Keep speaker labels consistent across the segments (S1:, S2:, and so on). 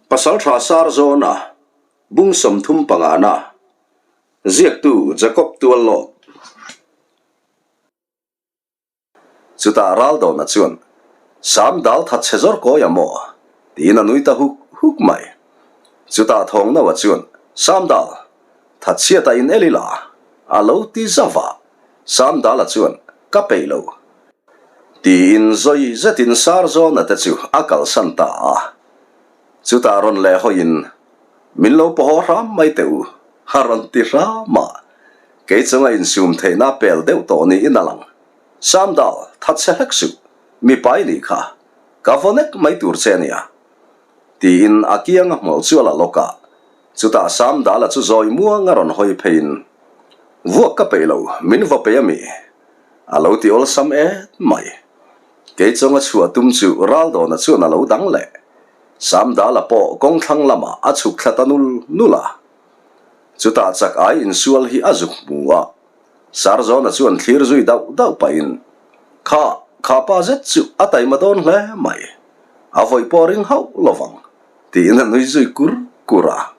S1: Pasalṭha Sarzawna bung 30 pangana ziaktu Jacob Tuallawt. Chutah Raldawna chuan, Sam dal that chhe zawr kawi a maw? tiin a nui ta huk huk mai. Chutah Thawngnaua chuan, Sam dal, that chhiatah in el ila, a lo ti zauh a. Sam dala chuan, Ka peih lo. Tiin zawi zetin Sarzawna te chu a kalsan ta a. Chutah rawn leh hawiin, Min lo pawhaw hram mai teh u, a rawn ti hram a. Kei chunga insum theihna pel deuh tawh niin a lang. Samdal, that che hlek suh, mipa i nih kha, ka vaw nek mai tur che ania. Tiin a kianga hmawlh chu a la lawk a. Chutah Samdala chu zawi muang a rawn hawi pheiin, Vuak ka peih lo, min va peih ami? A lo ti awlsam et mai. Kei chunga chhuah tum chu Raldawna chuan a lo dang leh. Samdala pawh kawngthlang lamah a chhuk thla ta nul nul a. Chutah chak ai insual hi a zuk hmu a. Sarzawna chuan thlir zui dauh dauh pahin, Kha, kha pa zet chu a taima dawn hle mai. A vawi pawh ring hauh lovang, tiin a nui zui kur kur a.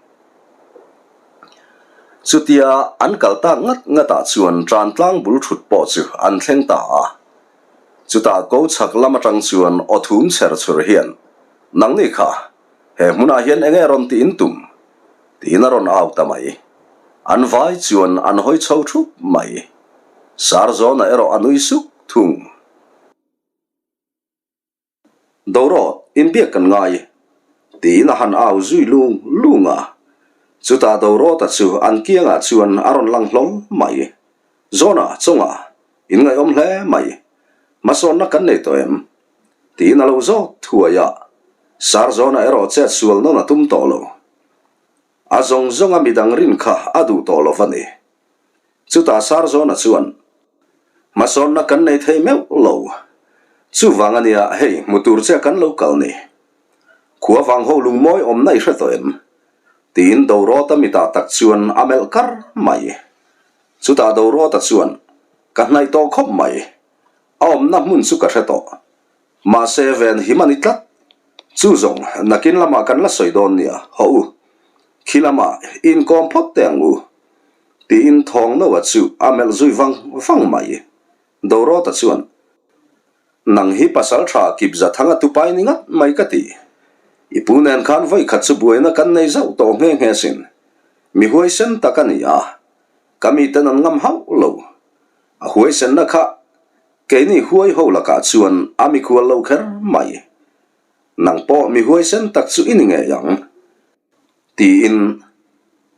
S1: Chutia an kal tak ngat ngatah chuan Trantlang bul thut pawh chu an thleng ta a. Chutah ko chhak lam atang chuan aw thum chher chhur hian, Nangni kha, he hmunah hian enge rawn tih in tum? tiin a rawn au ta mai. An vai chuan an hawi chho thup mai. Sarzawna erawh a nui suk thung. Dorawt, inbiak kan ngai, tiin a han au zui lung lung a. Chutah Dorawta chu an kiangah chuan a rawn lang hlawm mai. Zawna, chawngah, in ngaihawm hle mai. Hmasawnna kan nei tawh em? Tiin a lo zawt thuai a. Sarzawna erawh chet sual nawn a tum tawh lo. A zawng zawnga midang rin kha a duh tawh lo va ni. Chutah Sarzawna chuan, Hmasawnna kan nei thei meuh lo. Chuvang a nia hei hmu tur che kan lo kal ni. Khua vang ho lungmawi awmna i hre tawh em? Tiin Dorawta mitah tak chuan a melh kar mai. Chutah Dorawta chuan, Ka hnaih tawh khawp mai. A awmna hmun chu ka hre tawh. Mahse ven him a ni tlat. Chu zawng nakin lamah kan la sawi dawn nia, hawh u. Khi lamah inkawm phawt teh ang u. Tiin Thawngnoa chu a melh zui vang vang mai. Dorawta chuan, Nang hi pasal tha kip za thanga tupai ni ngat mai ka ti. I pu nen khan vawi khat chu buaina kan nei zauh tawh nghe nghe sin. Mi huaisen tak a ni a, ka miten an ngam hauh lo. A huaisenna kha keini huai ho lakah chuan a mikhual lo kher mai. Nang pawh mi huaisen tak chu i ni ngei ang. Tiin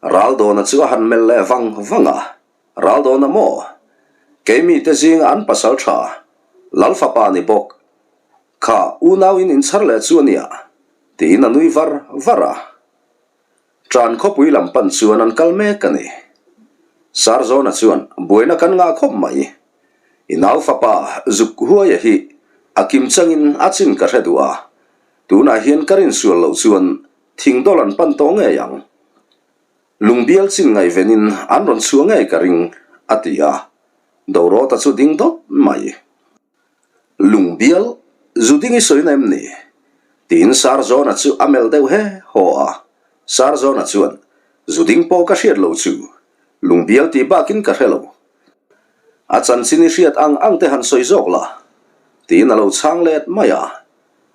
S1: Raldawna chu a han melh leh vang vang a, Raldawna maw? Keimi te zinga an pasal tha, Lal fapa ni bawk, kha unauin inchhar leh chu a nia, tiin a nui var var a. Ṭan khawpui lam pan chuan an kal mek a ni. Sarzawna chuan buaina kan ngah khawp mai. I nau fapa zuk huaia hi a kim changin a chin ka hre duh a, tunah hian ka rinsual loh chuan Thing dawlh an pan tawh ngei ang. Lungbial chin ngaihvenin an rawn chhuah ngei ka ring, a ti a. Dorawta chu ding dawt mai. Lungbial, zu ding i sawi na em ni? Tiin Sarzawna chu a melh deuh he haw a. Sarzawna chuan, Zu ding pawh ka hriat lo chu, lungbial tih bakin ka hre lo. A chanchin i hriat ang ang te han sawi zawk la, tiin a lo chhang let mai a.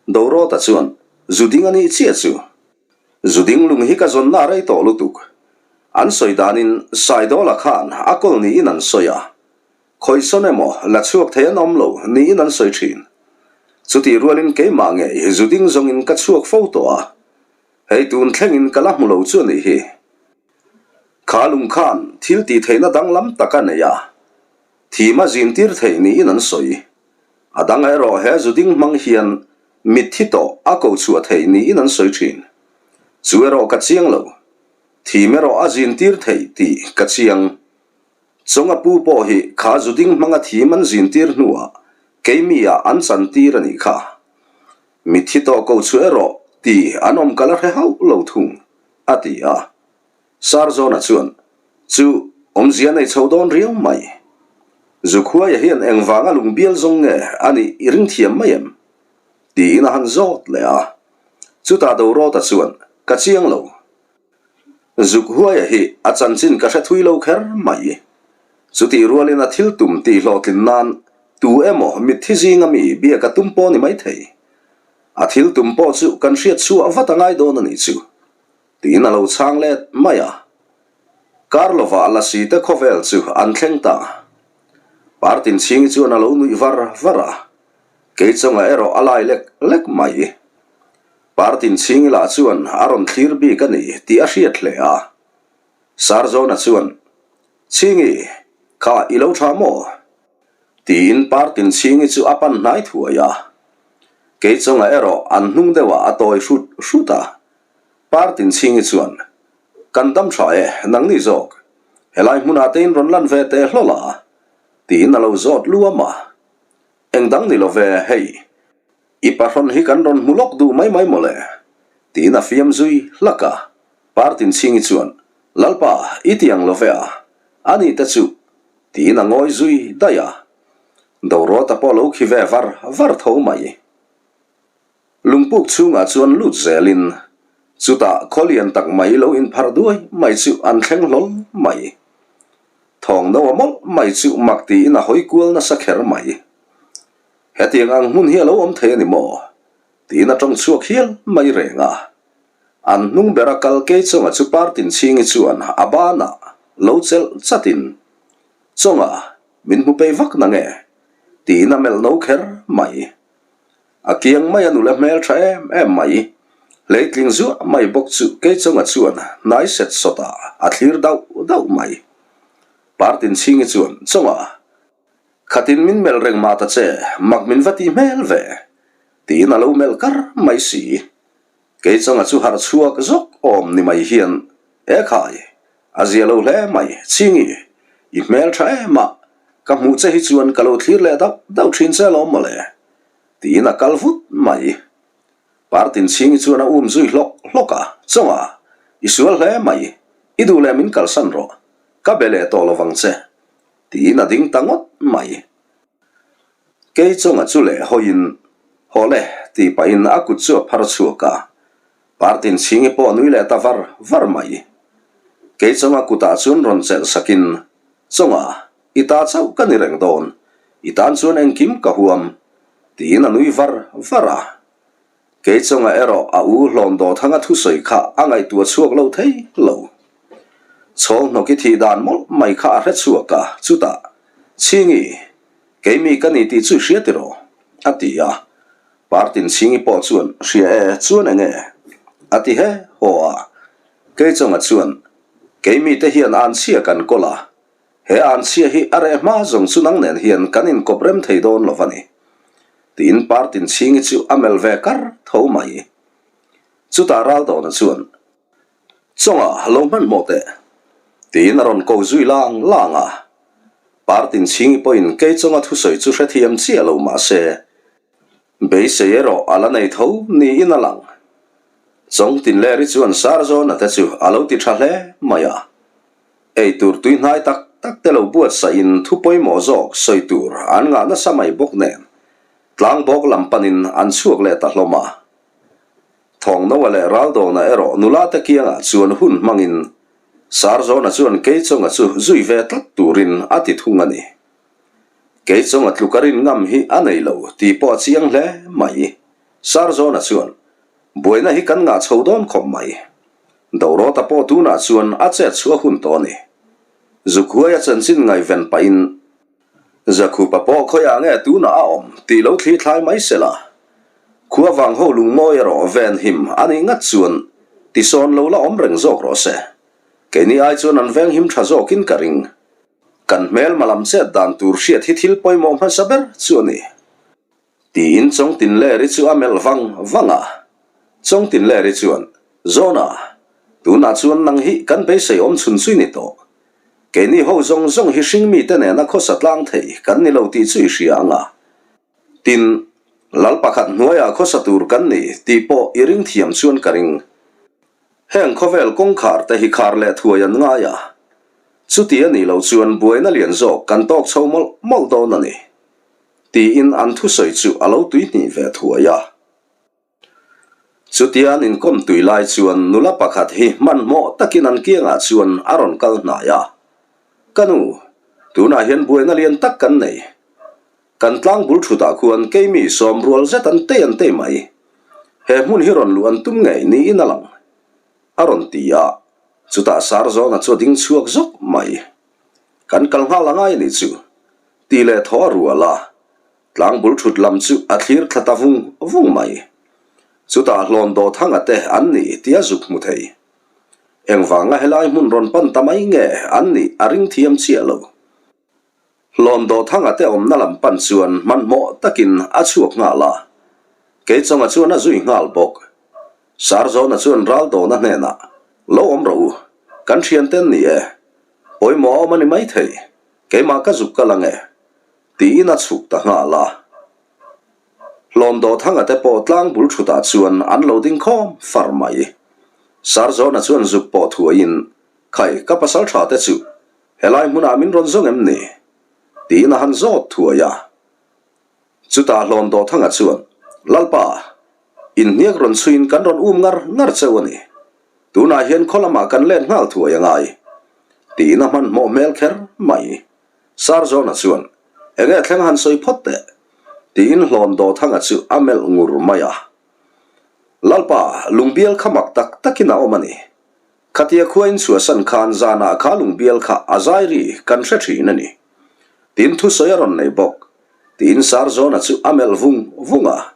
S1: Dorawta chuan, Zu ding a nih chiah chu. Zu ding lung hi ka zawnna a rei tawh lutuk. An sawi danin Saidawla khan a kawl niin an sawi a. Khawisawn emaw la chhuak thei an awm lo niin an sawi thin. Chutih rualin keimah ngei zu ding zawngin ka chhuak fo tawh a. Hei tun thlengin ka la hmu lo chu a nih hi. Kha lung khan thil tih theihna danglam tak a nei a. Thim a zintir thei niin an sawi. A dang erawh he zu ding hmang hian mitthi tawh a ko chhuah theih niin an sawi thin. Chu erawh ka chiang lo. Thim erawh a zin tir theih tih ka chiang. Chawnga pu pawh hi kha zu ding hmanga thim an zin tir hnuah keimi ah an chan tir a nih kha. Mitthi tawh ko chhuah erawh ti an awm ka la hre hauh lo thung, a ti a. Sarzawna chuan, Chu, awmzia nei chho dawn riau mai. Zukhuaia hian engvanga lungbial zawng nge a nih i ring thiam mai em? tiin a han zawt leh a. Chutah Dorawta chuan, Ka chiang lo. Zuk huaia hi a chanchin ka hre thui lo kher mai. Chutih rualin a thil tum tih hlawhtlin nan tu emaw mitthi zinga mi biak a tum pawh ni maithei. A thil tum pawh chu kan hriat chhuah vat a ngai dawn a nih chu. Tiin a lo chhang let mai a. Kar lovah lasi te khawvel chu an thleng ta. Partin chhingi chuan a lo nuih var var a, kei chunga erawh a lai lek lek mai. Partin chhingi lah chuan a rawn thlir bik a ni tih a hriat hle a. Sarzawna chuan, Chhingi, kha i lo tha maw? Tiin Partin chhingi chu a pan hnai thuai a. Kei chunga erawh an hnung deuhah a tawi hrut hrut a. Partin chhingi chuan, Kan dam tha e, nangni zawk. Helai hmunah te in rawn lan ve teh hlawlh a, tiin a lo zawt luam a. Eng dang ni lo ve, hei. I pahrawn hi kan rawn hmu lawk duh mai mai mawle, tiin a fiam zui hlak a. Partin chhingi chuan, Lalpa, i ti ang lo ve a, a ni te chu, tiin a ngawi zui daih a. Dorawta pawh lo khi ve var var tho mai. Lungpuk chhungah chuan lut zelin chutah khaw lian tak mai lo inpharh duai mai chu an thleng hlawl mai. Thawng no a mawlh mai chu mak tiin a hawi kual nasa kher mai. Hetiang ang hmun hi a lo awm thei a ni maw? tiin a tawng chhuak hial mai reng a. An hnung bera kal kei chawnga chu Partin Chhingi chuan a banah lo chelh chatin, Chawnga, min hmu pei vak na nge? tiin a melh no kher mai. A kiang mai a nula hmel tha em em mai. Hleitling zuah mai bawk chu Keichawnga chuan hnai set sawt ah a thlir dauh dauh mai. Partin Chhingi chuan, Chawnga, khatin min melh reng mah ta che, mak min va ti hmel ve, tiin a lo melh kar mai si. Keichawnga chu harh chhuak zawk awm ni mai hian, E khai, a zia lo hle mai, Chhingi, i hmel tha em a, ka hmuh che hi chuan ka lo thlir leh dauh dauh thin che alawm mawle. Tiin a kal vut mai. Partin Chhingi chuan a um zui hlawk hlawk a, Chawnga, i sual hle mai, i duh leh min kalsan rawh, ka be leh tawh lovang che, tiin a ding ta ngawt mai. Kei Chawnga chu leh hawiin, Haw le, tih pahin a kut chu a phar chhuak a, Partin Chhingi pawh a nui leh ta var var mai. Kei Chawnga kutah chuan rawn chelh sakin, Chawnga, I ta chauh ka ni reng dawn, i tan chuan engkim ka huam, tiin a nui var var a. Kei chunga erawh a u hlawn dawthanga thusawi kha a ngaihtuah chhuak lo thei lo. Chhawlhnawk i thih dan mawlh mai kha a hre chhuak a, chutah, Chhingi, keimi ka ni tih chu i hria tiraw? a ti a. Partin Chhingi pawh chuan, Hria e, chuan enge? a ti he haw a. Kei chunga chuan, Keimi te hian anchhia kan kawl a, He anchhia hi a reh hma zawng chu nang nen hian kan inkawp rem thei dawn lo va ni. Tiin Partin Chhingi chu a melh ve kar tho mai. Chutah Raldawna chuan, Chawnga lo hmanhmawh teh. Tiin a rawn ko zui lang lang a. Partin Chhingi pawhin kei chawnga thusawi chu hrethiam chiah lo mah se, beisei erawh a la nei tho niin a lang. Chawngtinleri chuan Sarzawna te chu a lo ti tha hle mai a. Ei tur tuihnai tak tak te lo buatsaih in thu pawimawh zawk sawi tur an ngah nasa mai bawk nen tlangbawk lam panin an chhuak leh ta hlawm a. Thawngnoa leh Raldawna erawh nula te kiangah chuan hun hmangin Sarzawna chuan Keichawnga chu zui ve tlat turin a ti thung a ni. Keichawnga tluka rin ngam hi a nei lo tih pawh a chiang hle mai. Sarzawna chuan, Buaina hi kan ngah chho dawn khawp mai. Dorawta pawh tunah chuan a chet chhuah hun tawh a ni. Zukhuaia chanchin ngaihven pahin Zakhupa pawh khawiah nge tunah a awm tih lo thli thlai mai se la. Khua vang ho lungmawi erawh ven him a nih ngat chuan tisawn lo la awm reng zawk rawh se. Keini ai chuan an veng him tha zawkin ka ring. Kan hmelma lam chet dan tur hriat hi thil pawimawh hmasa ber chu a ni. Tiin Chawngtinleri chu a melh vang vang a. Chawngtinleri chuan, Zawna, tunah chuan nang hi kan beisei awm chhun chui ni tawh. Keini ho zawng zawng hi hringmite nena khawsa tlang thei kan ni lo tih chu i hria ang a. Tin, Lal pakhat hnuaiah khawsa tur kan ni tih pawh i ring thiam chuan ka ring. Heng khawvel kawngkhar te hi khar leh thuai an ngai a. Chuti a nih loh chuan buaina lian zawk kan tawk chho mawlh mawlh dawn a ni. Tiin an thusawi chu a lo tuihnih ve thuai a. Chutia an inkawm tui lai chuan nula pakhat hi hmanhmawh takin an kiangah chuan a rawn kal hnai a. Ka nu, tunah hian buaina lian tak kan nei. Kan tlang bul thutah khuan keimi sawm rual zet an tei an tei mai. He hmun hi rawn luh an tum ngei niin a lang. A rawn ti a, chutah Sarzawna chu a ding chhuak zawk mai. Kan kal nghal angai a nih chu, tih leh thaw a rual a. Tlang bul thut lam chu a thlir thla ta vung vung mai. Chutah hlawn Dawthanga te an ni tih a zuk hmu thei. Engvanga helai hmun rawn pan ta mai nge an nih a ring thiam chiah lo. Hlawn Dawthanga te awmna lam pan chuan hmanhmawh takin a chhuak nghal a. Keichawnga chuan a zui nghal bawk. Sarzawna chuan Raldawna hnenah, Lo awm rawh u, kan thiante an ni e. Pawimawh a awm a ni maithei, keimah ka zuk kal ang e. Tiin a chhuk ta nghal a. Hlawn Dawthanga te pawh tlang bul thutah chuan an lo ding khawm far mai. Sarzawna chuan zuk pawh thuaiin, Khai, ka pasal tha te chu helai hmunah min rawn zawng em ni? Tiin a han zawt thuai a. Chutah Hlawn Dawthanga chuan, Lalpa, inhniak rawn chhuiin kan rawn um ngar ngar cheu a ni. Tunah hian khaw lamah kan let nghal thuai a ngai. Tiin a hmanhmawh hmel kher mai. Sarzawna chuan, Enge thleng han sawi phawt teh? tiin Hlawn Dawthanga chu a melh ngur mai a. Lalpa, lungbial kha mak tak takin a awm a ni. Khatia khua in chhuahsan khan zanah kha lungbial kha a zai ri kan hre thin a ni. Tin thusawi a rawn nei bawk, tiin Sarzawna chu a melh vung vung a.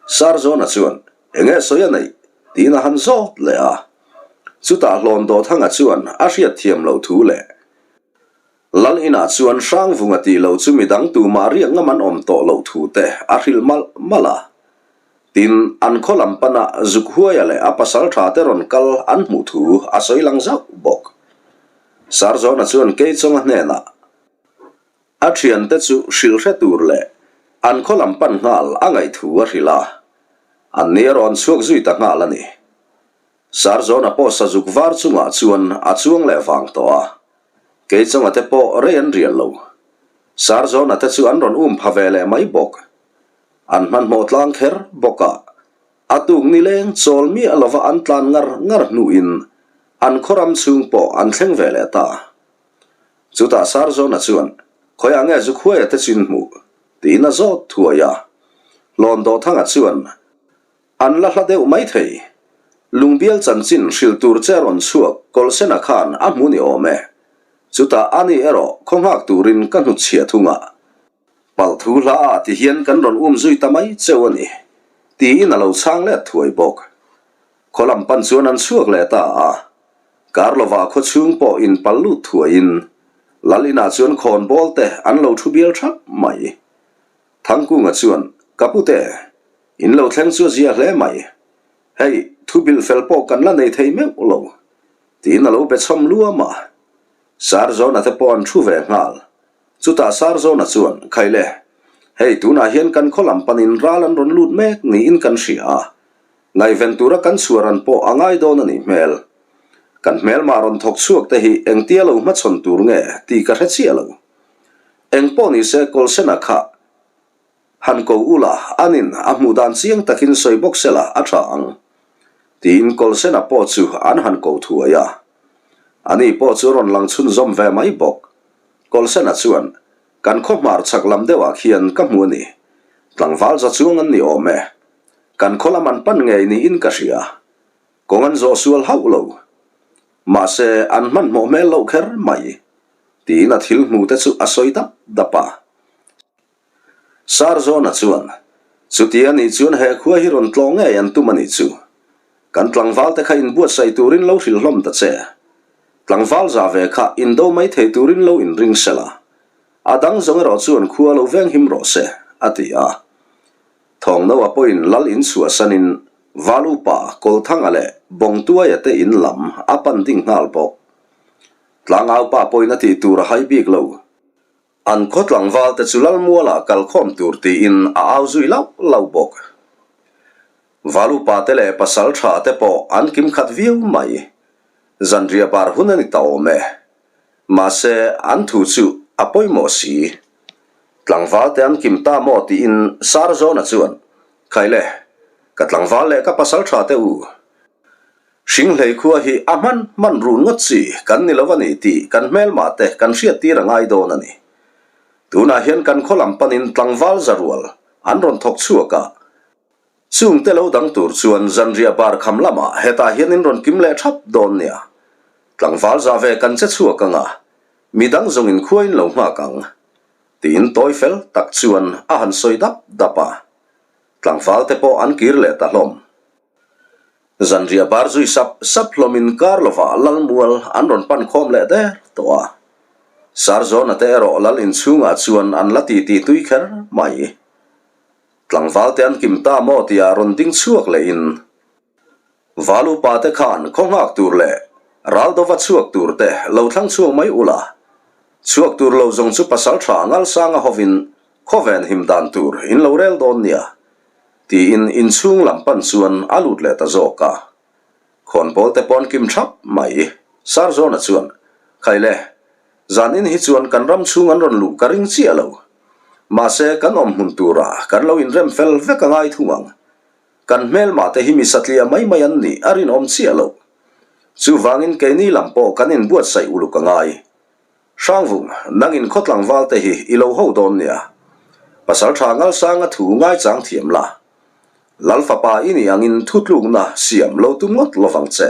S1: Sarzawna chuan, Enge sawi a neih? tiin a han zawt leh a. Chutah Hlawn Dawthanga chuan a hriatthiam loh thu leh Lal inah chuan Hrangvunga tih loh chu midang tumah riak ngam an awm tawh loh thu te a hrilh malh malh a. Tin, an khaw lam pana Zukhuaia leh a pasal tha te rawn kal an hmuh thu a sawi lang zauh bawk. Sarzawna chuan Keichawnga hnenah a thiante chu hrilh hre tur leh an khaw lam pan nghal a ngaih thu a hrilh a. An ni a rawn chhuak zui ta nghal a ni. Sarzawna pawh sazuk var chungah chuan a chuang leh vang tawh a. Keichawnga te pawh rei an rial lo. Sarzawna te chu an rawn um pha ve leh mai bawk. An hmanhmawh tlang kher bawk a, a tuk nileng chawl miah lova an tlan ngar ngar hnuin an khawram chhung pawh an thleng ve leh ta. Chutah Sarzawna chuan, Khawiah nge Zukhuaia te chin hmuh? tiin a zawt thuai a. Hlawndawhthanga chuan, An la hla deuh mai thei. Lungbial chanchin hrilh tur che rawn chhuak Kawlsena khan a hmu ni awm e. Chutah ani erawh khaw nghak turin ka hnutchhiah thung a. Palh thu hla ah ti hian kan rawn um zui ta mai cheu a ni, tiin a lo chhang let thuai bawk. Khaw lam pan chuan an chhuak leh ta a. Kar lovah khaw chhung pawh in pal lut thuaiin Lal inah chuan khawnbawl te an lo thu bial thap mai. Thangkunga chuan, Ka pute, in lo thleng chu a zia hle mai. Hei, thu bilh fel pawh kan la nei thei meuh lo, tiin a lo be chhawm luam a. Sarzawna te pawh an thu ve nghal. Chutah Sarzawna chuan, Khaile, hei tunah hian kan khaw lam panin ral an rawn lut mek niin kan hria a. Ngaihven tura kan chhuaran pawh a ngai dawn a nih hmel. Kan hmelmah rawn thawk chhuak te hi engtia lo hmachhawn tur nge tih ka hre chiah lo. Eng pawh ni se Kawlsena kha han ko ula anin a hmuh dan chiang takin sawi bawk sela a tha ang tiin Kawlsena pawh chu an han ko thuai a. Ani pawh chu a rawn lang chhunzawm ve mai bawk. Kawlsena chuan, Kan khaw hmar chhak lam deuhah khian ka hmu a ni. Tlangval za chuang an ni awm e. Kan khaw lam an pan ngei niin ka hria. Kawng an zawh sual hauh lo. Mahse, an hmanhmawh hmel loh kher mai. Tiin a thil hmu te chu a sawi dap dap a. Sarzawna chuan, Chuti a nih chuan he khua hi rawn tlawh ngei an tum a nih chu. Kan tlangval te kha inbuatsaih turin lo hrilh hlawm ta che. Tlangval za ve kha indo mai thei turin lo inring sel a. A dang zawng erawh chuan khua lo veng him rawh se, a ti a. Thawngnoa pawhin lal inchhuahsanin Val upa Kawlthanga leh Bawngtuaia te in lam a pan ding nghal bawk. Tlangau pa pawhin a tih tur a hai bik lo. An khaw tlangval te chu Lalmuala kal khawm tur tiin a au zui lauh lauh bawk. Val upa te leh pasal tha te pawh an kim khat viau mai. Zanriah bar hun a ni ta awm e. Mahse, an thu chu a pawimawh si. Tlangval te an kim ta maw tiin Sarzawna chuan, Khaile! Ka tlangval leh ka pasal tha te u, Hringhlei khua hi a hman hman run ngawt chi kan ni lo a ni tih kan hmelmah te kan hriattir a ngai dawn a ni. Tunah hian kan khaw lam panin tlangval zarual an rawn thawk chhuak a, chungte lo dang tur chuan zanriah bar kham lamah hetah hian in rawn kim leh thap dawn nia. Tlangval za ve kan che chhuak ang a, midang zawngin khua in lo nghak ang. Tiin tawi fel tak chuan a han sawi dap dap a, tlangval te pawh an kir leh ta hlawm. Zanriah bar zui sap sap hlawmin kar lovah Lalmual an rawn pan khawm leh der tawh a. Sarzawna te erawh Lal inchhungah chuan an la titi tui kher mai. Tlangval te an kim ta maw tia rawn ding chhuak lehin Val upa te khan khaw nghak tur leh ral dova chhuak tur te lo thlang chhuak mai ula. Chhuak tur lo zawng chu pasal tha Ngalsanga hovin khawven him dan tur in lo rel dawn nia. Tiin inchhung lam pan chuan a lut leh ta zawk a. Khawnbawl te pawn kim thap mai. Sarzawna chuan, Khaile, zanin hi chuan kan ram chhung an rawn luh ka ring chiah lo. Mahse, kan awm hmun turah kan lo inrem fel vek a ngai thung ang. Kan hmelmah te hi mi satliah mai mai an nih a rinawm chiah lo. Chuvangin keini lam pawh kan inbuatsaih uluk a ngai. Hrangvung, nangin khaw tlangval te hi i lo ho dawn nia. Pasal tha Ngalsanga thu ngaichang thiam la. Lal fapa i nih angin thu tlukna siam lo tum ngawt lovang che.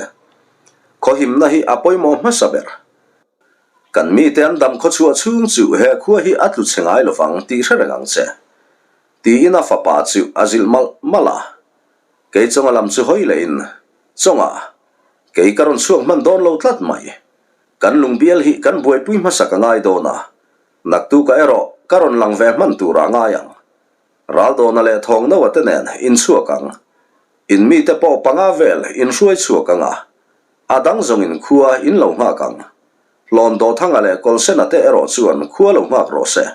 S1: Khaw himna hi a pawimawh hmasa ber. Kan mite an dam khaw chhuah chhung chu he khua hi a tlu chhe ngai lovang tih hre reng ang che. Tiin a fapa chu a zilh malh malh a. Kei chawnga lam chu hawi lehin, Chawnga, kei ka rawn chhuak hman dawn lo tlat mai. Kan lungbial hi kan buaipui hmasa ka ngai dawn a, naktuka erawh ka rawn lang ve hman turah ngai ang. Raldawna leh Thawngnoa te nen inchhuak ang. In mite pawh panga vel inhruai chhuak ang a, a dang zawngin khua in lo nghak ang. Hlawndawthanga leh Kawlsena te erawh chuan khua lo nghak rawh se.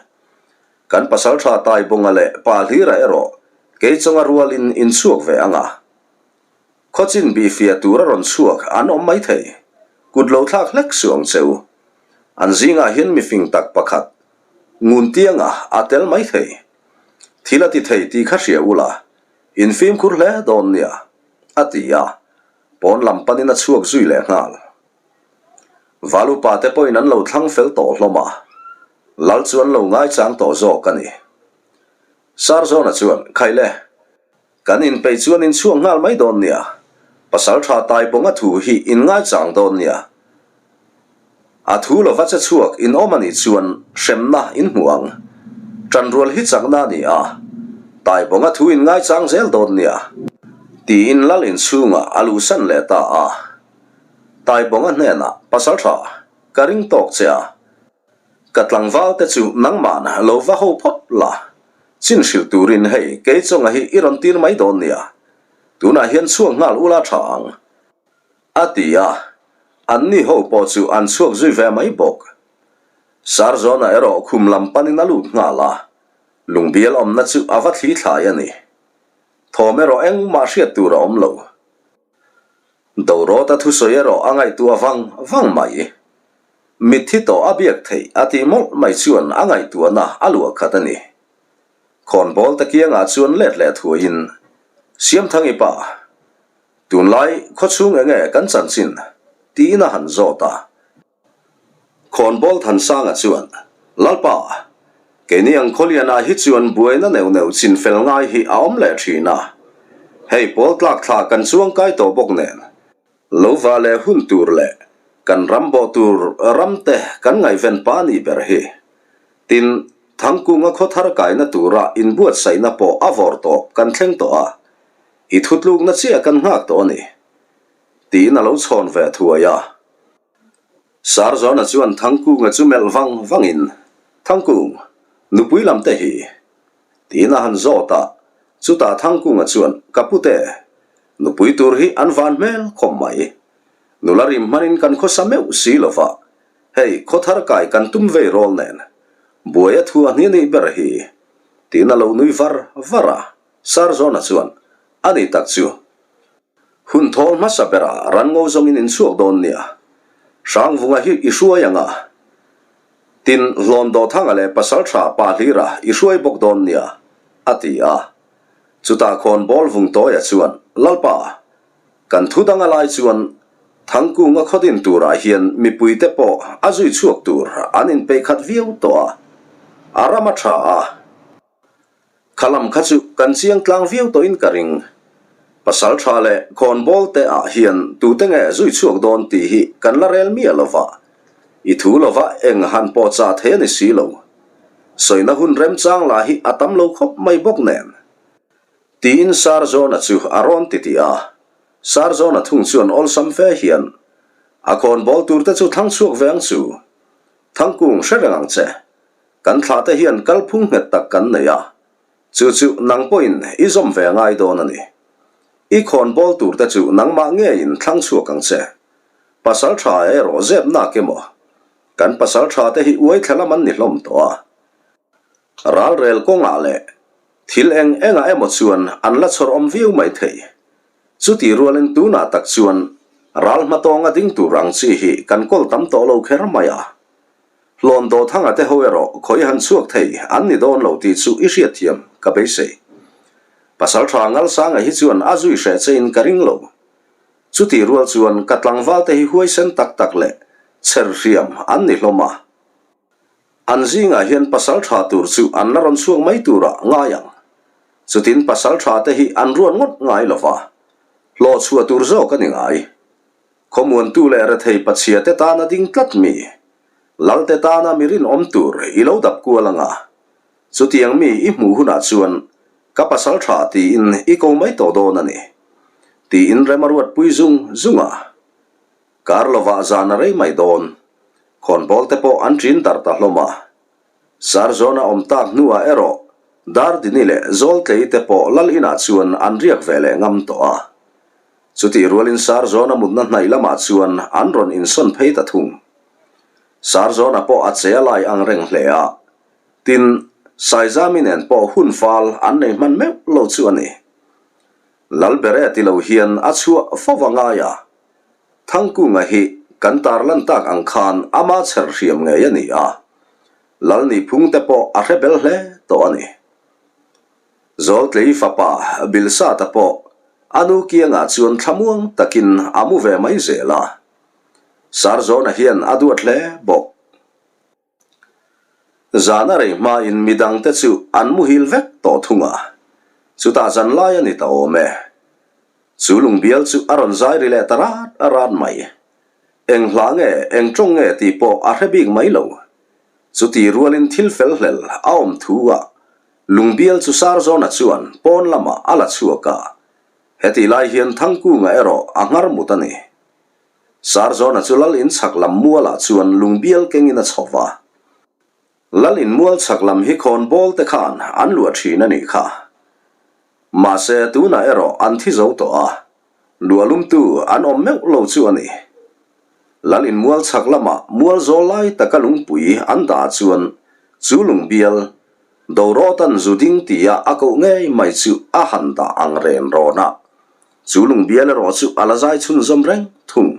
S1: Kan pasaltha Taibawnga leh Pahlira erawh keichawnga rualin inchhuak ve ang a. Khawchin bihfiah tur a rawn chhuak an awm mai thei. Kut lo thlak hlek suh ang che u. An zingah hian mifing tak pakhat ngun tianga a tel mai thei. Thil a ti thei tih kha hria ula, in fimkhur hle dawn nia, a ti a, pawn lam panin a chhuak zui leh nghal. Val upa te pawhin an lo thlang fel tawh hlawm a, Lal chu an lo ngaichang tawh zawk a ni. Sarzawna chuan, Khaile! Kan inpeih chuan in chhuak nghal mai dawn nia. Pasal tha Taibawnga thu hi in ngaichang dawn nia. A thu lova che chhuak in awm a nih chuan hremna in hmu ang. Tanrual hi chakna a ni a, Taibawnga thu in ngaichang zel dawn nia. Tiin lal inchhungah a luhsan leh ta a. Taibawnga hnenah, Pasal tha, ka ring tawk che a. Ka tlangval te chu nangmahn lo va ho phawt la, chin hrilh turin hei kei chawnga hi i rawn tir mai dawn nia, tunah hian chhuak nghal ula tha ang, a ti a, anni ho pawh chu an chhuak zui ve mai bawk. Sarzawna erawh khum lam panin a lut nghal a, lungbial awmna chu a va thli thlai a ni. Thawm erawh engmah hriat tur a awm lo. Dorawta thusawi erawh a ngaihtuah vang vang mai. Mitthi tawh a biak theih a tih mawlh mai chuan a ngaihtuahna a luah khat a ni. Khawnbawl te kiangah chuan let leh thuaiin, Siamthangi pa, tunlai khawchhung enge kan chanchin? tiin a han zawt a. Khawnbawl Thansanga chuan, Lalpa, keini ang khawlianah hi chuan buaina neuh neuh chin fel ngai hi a awm leh thin a. Hei pawl tlak thla kan chuang kai tawh bawk nen, lo va leh hun tur leh kan ram bawh tur ram te kan ngaihven pa nih ber hi. Tin, Thangkunga khaw thar kaina tura inbuatsaihna pawh a vawr tawp kan thleng tawh a, i thutlukna chiah kan nghak tawh a ni, tiin a lo chhawn ve thuai a. Sarzawna chuan Thangkunga chu melh vang vangin, Thangkung, nupui lam te hi? tiin a han zawt a, chutah Thangkunga chuan, Ka pute, nupui tur hi an van hmel khawp mai. Nula rim hmanin kan khawsa meuh si lo va, hei khawthar kai kan tum vei rawl nen, buai a thu a hni nih ber hi, tiin a lo nui var var a. Sarzawna chuan, A ni tak chu. Hun thawl hmasa berah ranngo zawngin in chhuak dawn nia. Hrangvunga hi i hruai ang a. Tin, Hlawn Dawthanga leh Pasaltha Pa Hlira i hruai bawk dawn nia, a ti a. Chutah khawnbawl Vungtawia chuan, Lalpa, kan thu dang a lai chuan Thangkunga khawdin turah hian mipuite pawh a zui chhuak tur an inpeih khat viau tawh a, a ram a tha a. Kha lam kha chu kan chiang tlang viau tawhin ka ring. Pasal tha leh khawnbawl te ah hian tute nge zui chhuak dawn tih hi kan la rel miah lo va, i thu lova eng han pawh chah thei a ni si lo. Sawina hun remchang lah hi a tam lo khawp mai bawk nen. Tiin Sarzawna chu a rawn ti tih a. Sarzawna thung chuan awlsam fe hian a khawnbawl tur te chu thlang chhuak ve ang chu. Thangkung hre reng ang che. Kan thlahte hian kalphung nghet tak kan nei a, chu chu nang pawhin i zawm ve a ngai dawn a ni. I khawnbawl turte chu nangmah ngeiin thlang chhuak ang che. Pasal tha erawh zep nak emaw? Kan pasal thate hi uai thla lam an ni hlawm tawh a. Ralrel kawngah leh thil eng engah emaw chuan an la chhawr awm viau mai thei. Chuti rualin tunah tak chuan ral hmatawnga ding tur ang chi hi kan kawl tam tawh lo kher mai a. Hlawn Dawthanga te ho erawh khawi han chhuak thei an ni dawn lo tih chu i hriatthiam ka beisei. Pasaltha Ngalsanga hi chuan a zui hreh chein ka ring lo. Chutih rual chuan ka tlangval te hi huaisen tak tak leh cher hriam an ni hlawm a. An zingah hian pasaltha tur chu an la rawn chhuak mai turah ngai ang. Chutin pasaltha te hi an ruat ngawt ngai lova, hlawhchhuah tur zawk a ni ngai. Khawmuantu leh rethei pachhia te tana ding tlat mi, Lalte tana mi rinawm tur i lo dap kual anga, chutiang mi i hmuh hunah chuan ka pasal tha tiin i ko mai tawh dawn a ni, tiin rem a ruatpui zung zung a. Kar lovah zan a rei mai dawn, khawnbawl te pawh an ṭin darh ta hlawm a. Sarzawna awm tak hnuah erawh Dardini leh Zawltlei te pawh Lal inah chuan an riak ve leh ngam tawh a. Chutih rualin Sarzawna mutna hnaih lamah chuan an rawn insawn phei ta thung. Sarzawna pawh a che a lai ang reng hle a, tin, Saizami nen pawh hun fal an nei hman meuh lo chu a ni. Lalbere ti lo hian a chhuah fo va ngai a, Thangkunga hi kan tarlan tak ang khan ama chher hriam ngei a ni a, Lalniphung te pawh a hre bel hle tawh a ni. Zawltlei fapa Bilsata pawh a nu kiangah chuan thlamuang takin a mu ve mai zel a, Sarzawna hian a duat hle bawk. Zan a rei hmain midangte chu an muhil vek tawh thung a, chutah zan lai a ni ta awm e. Chu lungbial chu a rawn zai ri leh ta rat rat mai. Eng hla nge, eng tawng nge tih pawh a hre bik mai lo. Chuti rualin thil fel hlel a awm thu a, lungbial chu Sarzawna chuan pawn lamah a la chhuak a. Hetih lai hian Thangkunga erawh a nghar mut a ni. Sarzawna chu lal in chhak lam mualah chuan lungbial kengin a chho va. Lal in mual chhak lam hi khawn bawl te khan an luah thin a nih kha. Mahse tunah erawh an thi zo tawh a, luah lumtu an awm meuh lo chu a ni. Lal in mual chhak lamah mual zawl lai taka lungpui an dah chuan chu lungbial Dorawtan zu ding tia a koh ngei mai chu a han dah ang ren rawn a. Chu lungbial erawh chu a la zai chhunzawm reng thung.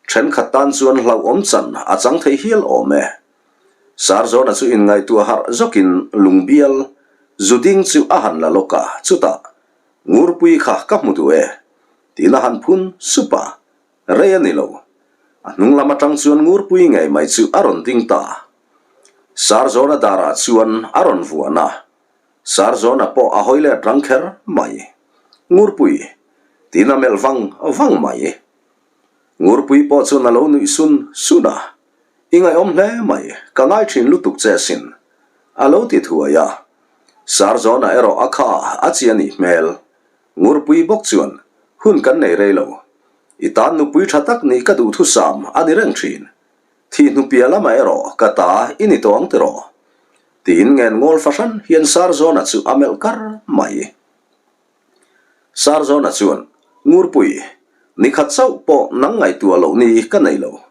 S1: Thenkhat tan chuan hlauhawm chan a chang thei hial awm e. Sarzawna chu inngaihtuah harh zawkin lungbial zu ding chu a han la lawk a, chutah, Ngurpui kha ka hmu duh e, tiin a han phun sup a, rei a ni lo. A hnung lam atang chuan Ngurpui ngei mai chu a rawn ding ta. Sarzawna darah chuan a rawn vuan a. Sarzawna pawh a hawi let rang kher mai. Ngurpui, tiin a melh vang vang mai. Ngurpui pawh chuan a lo nuih sun sun a, I ngaihawm hle mai, ka ngai thin lutuk che asin, a lo ti thuai a. Sarzawna erawh a kha a chi a nih hmel. Ngurpui bawk chuan, Hun kan nei rei lo. I tan nupui tha tak nih ka duhthusam a ni reng thin. Thih hnupia lamah erawh ka ta i ni tawh ang tiraw? Tiin ngen ngawl fahran hian Sarzawna chu a melh kar mai. Sarzawna chuan, Ngurpui, nikhat chauh pawh nang ngaihtuah loh ni ka nei lo.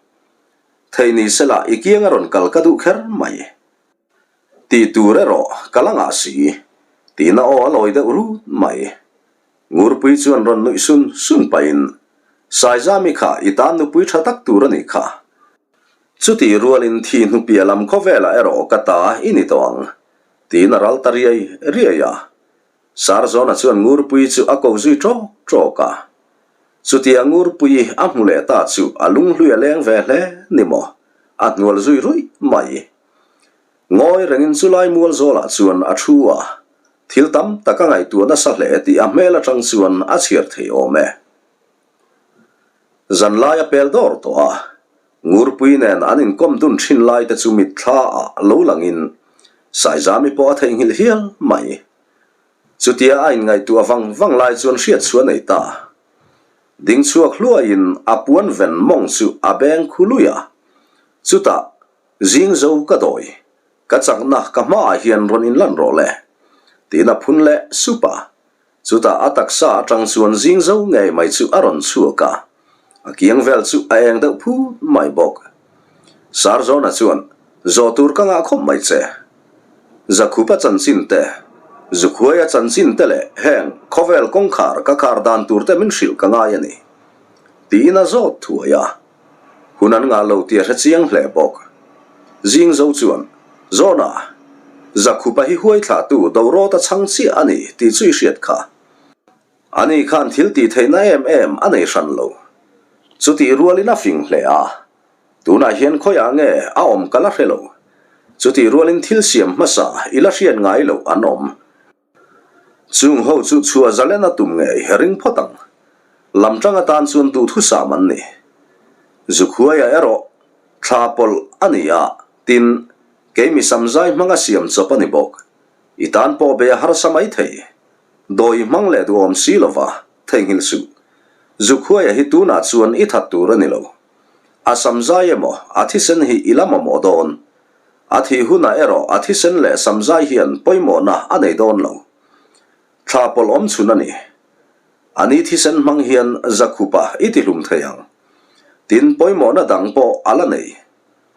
S1: Thei ni sela i kiang a rawn kal ka duh kher mai. Tih tur erawh ka la ngah si, tiin a aw a lawi deuh rut mai. Ngurpui chuan rawn nuih sun sun pahin, Saizami kha i tan nupui tha tak tur a nih kha. Chutih rualin thi hnupia lam khawvelah erawh ka ta i ni tawh ang, tiin a ral ta riai riai a. Sarzawna chuan Ngurpuii chu a ko zui ṭawk ṭawk a. Chutia Ngurpuii a hmu leh ta chu a lunghlui a leng ve hle ni maw, a hnual zui ruih mai. Ngawi rengin chulai mual zawlah chuan a thu a, thil tam tak a ngaihtuah nasa hle tih a hmel aṭang chuan a chhiar thei awm e. Zanlai a pel dawr tawh a, Ngurpui nen an inkawm dun thin lai te chu mitthla ah lo langin Saizami pawh a theihnghilh hial mai. Chutia a inngaihtuah vang vang lai chuan hriat chu a nei ta. Ding chhuak hluaiin a puan ven mawng chu a beng khu lui a, chutah zing zo ka dawi, ka chakna ka hmaah hian rawn inlan rawh le, tiin a phun leh sup a. Chutah a taksa atang chuan zing zo ngei mai chu a rawn chhuak a, a kiang vel chu a eng deuh phut mai bawk. Sarzawna chuan, Zawh tur ka ngah khawp mai che. Zakhupa chanchin te, Zukhuaia chanchin te leh heng khawvel kawngkhar ka khar dan tur te min hrilh ka ngai a ni, tiin a zawt thuai a. Hun an ngah lo tih a hre chiang hle bawk. Zing zo chuan, Zawna, Zakhupa hi huai thlahtu Dorawta chhang chiah a ni tih chu i hriat kha. Ani khan thil tih theihna em em a nei hran lo. Chutih rualin a fing hle a, tunah hian khawiah nge a awm ka la hre lo. Chutih rualin thil siam hmasa i la hriat ngai loh an awm. Chung ho chu chhuah zalen a tum ngei ring phawt ang. Lam tang atan chuan duhthusam an ni. Zukhuaia erawh thla pawlh a ni a, tin, keimi samzai hmanga siam chawp a ni bawk. I tan pawh be a harsa mai thei. Dawi i hmang leh duhawm si lova, theihnghilh suh. Zukhuaia hi tunah chuan i that tur a ni lo. A samzai emaw a thisen hi i la mamawh dawn. A thih hunah erawh a thisen leh samzai hian pawimawhna a nei dawn lo. Thla pawlh awm chhun a ni. A ni thisen hmang hian Zakhupa i tihlum thei ang. Tin, pawimawhna dang pawh a la nei.